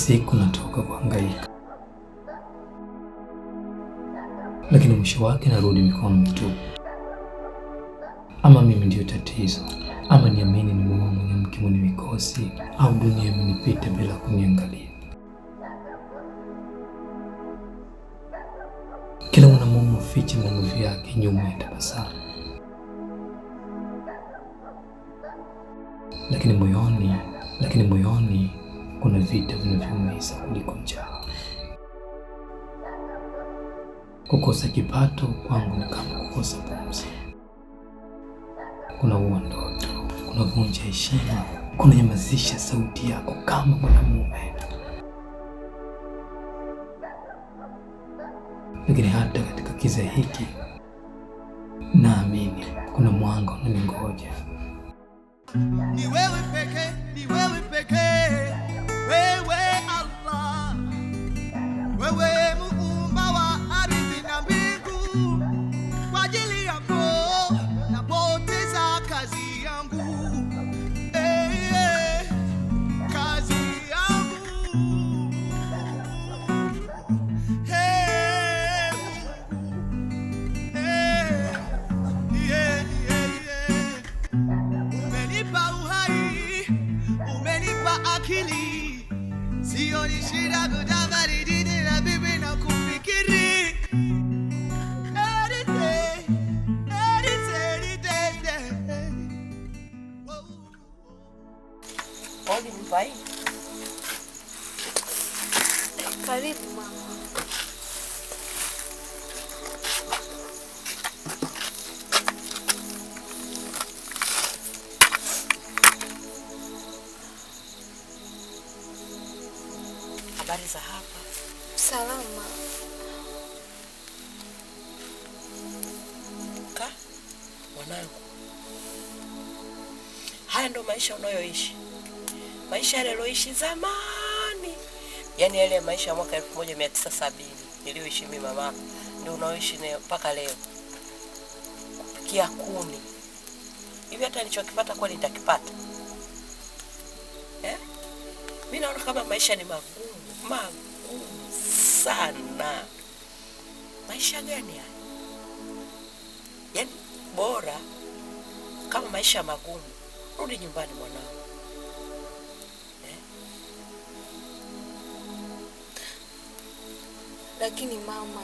siku natoka kuhangaika, lakini mwisho wake narudi mikono mitupu. Ama mimi ndiyo tatizo, ama niamini nimeoa mwanamke mwenye mikosi, au dunia imenipita bila kuniangalia. Kila mwanamume huficha maumivu yake nyuma ya tabasamu, lakini moyoni kuna vita vinavyoumiza kuliko njaa. Kukosa kipato kwangu ni kama kukosa pumzi. Kunaua ndoto, kunavunja heshima, kunanyamazisha sauti yako kama mwanamume. Lakini hata katika kiza hiki, naamini kuna mwanga unaningoja. Ni wewe pekee, ni wewe pekee, wewe Allah, wewe muumba wa ardhi na mbingu. Kwa ajili yako napoteza kazi yangu, hey, kazi yangu, hey, hey, yeah, yeah, yeah. Umenipa uhai, umenipa akili, sio ni shida kutabari dini na bibi na kufikiri. Every day, every day. Odi nyumba hii. Karibu mama. Habari za hapa? Salama. Ka mwanangu, haya ndo maisha unayoishi, maisha yale yaliyoishi zamani, yaani yale ya maisha ya mwaka 1970 niliyoishi mimi mamako, ndio unaoishi mpaka leo, kupikia kuni hivi. Hata nilichokipata kweli nitakipata eh? Mi naona kama maisha ni magumu magumu sana. Maisha gani haya? Yaani bora kama maisha magumu, rudi nyumbani mwanangu. Lakini mama,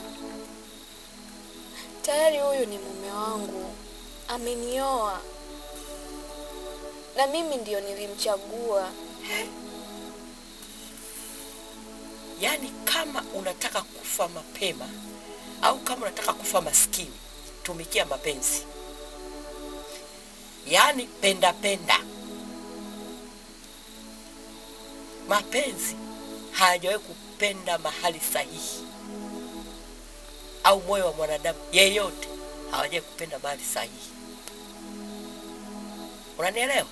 tayari huyu ni mume wangu, amenioa na mimi ndio nilimchagua. Yaani kama unataka kufa mapema au kama unataka kufa maskini, tumikia mapenzi. Yaani penda penda. Mapenzi hayajawahi kupenda mahali sahihi, au moyo wa mwanadamu yeyote hawajawahi kupenda mahali sahihi. Unanielewa?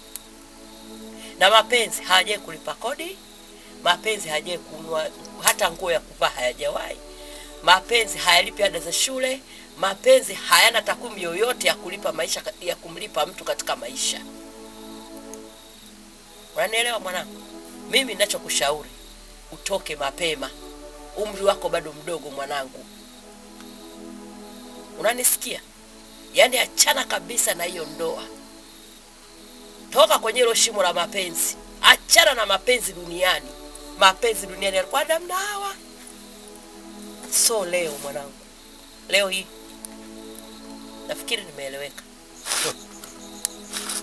Na mapenzi hayajawahi kulipa kodi, mapenzi hayajawahi kununua hata nguo ya kuvaa, hayajawahi. Mapenzi hayalipi ada za shule, mapenzi hayana takwimu yoyote ya kulipa maisha, ya kumlipa mtu katika maisha. Unanielewa mwanangu? Mimi ninachokushauri utoke mapema, umri wako bado mdogo mwanangu. Unanisikia? Yaani achana kabisa na hiyo ndoa, toka kwenye hilo shimo la mapenzi, achana na mapenzi duniani. Mapenzi duniani yalikuwa Adamu na Hawa. So leo mwanangu, leo hii nafikiri nimeeleweka.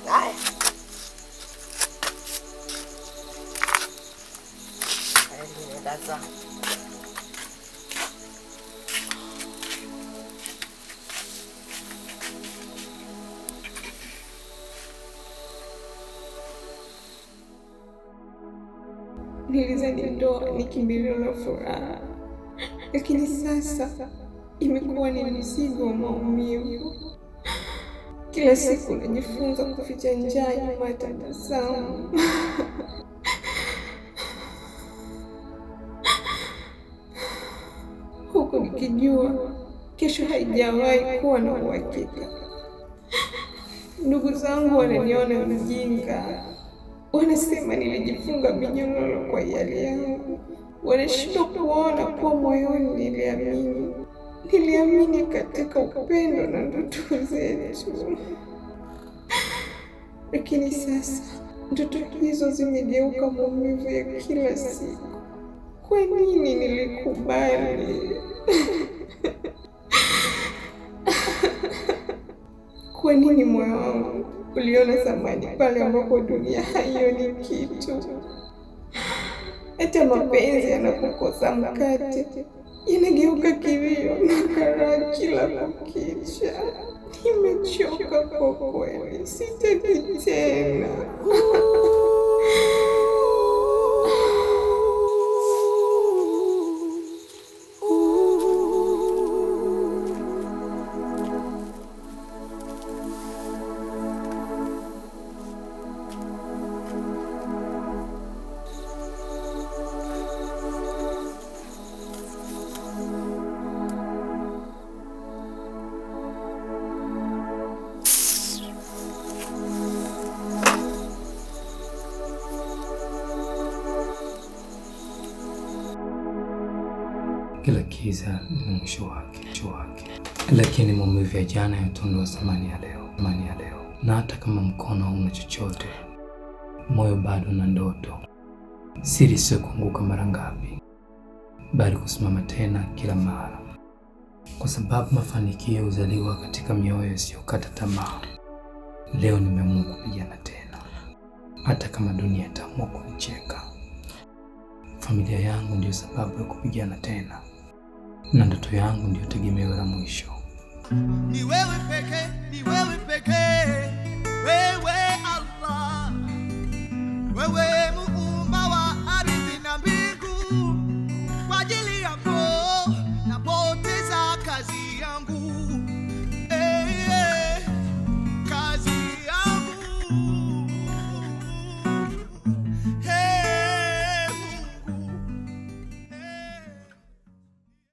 Haya, haya, mimi naenda zangu. Nilizani ndoa ni kimbilio la furaha, lakini sasa imekuwa ni mzigo wa maumivu. Kila siku najifunza kuficha njaa nyuma ya tabasamu. Huku nikijua kesho haijawahi kuwa na uhakika. Ndugu zangu wananiona mjinga, Wanasema nilijifunga minyororo kwa hiari yangu. Wanashindwa kuona kuwa moyoni niliamini, niliamini katika upendo na ndoto zetu, lakini sasa ndoto hizo zimegeuka maumivu ya kila siku. Kwa nini nilikubali? Kwa nini moyo wangu uliona thamani pale ambapo dunia haioni kitu? Hata mapenzi yanapokosa mkate yanageuka kilio na karaha kila kukicha. Nimechoka kwa kweli, sitaki tena. Kila kiza lina mwisho wake, mwisho wake. Lakini maumivu ya jana yataondoa thamani ya leo, thamani ya leo. Na hata kama mkono hauna chochote, moyo bado una ndoto. Siri sio kuanguka mara ngapi, bali kusimama tena kila mara, kwa sababu mafanikio huzaliwa katika mioyo isiyokata tamaa. Leo nimeamua kupigana tena, hata kama dunia itaamua kunicheka. Familia yangu ndiyo sababu ya kupigana tena, na ndoto yangu ndiyo tegemeo la mwisho. Ni wewe pekee, ni wewe pekee, wewe Allah, wewe muumba wa ardhi na mbingu, kwa ajili yako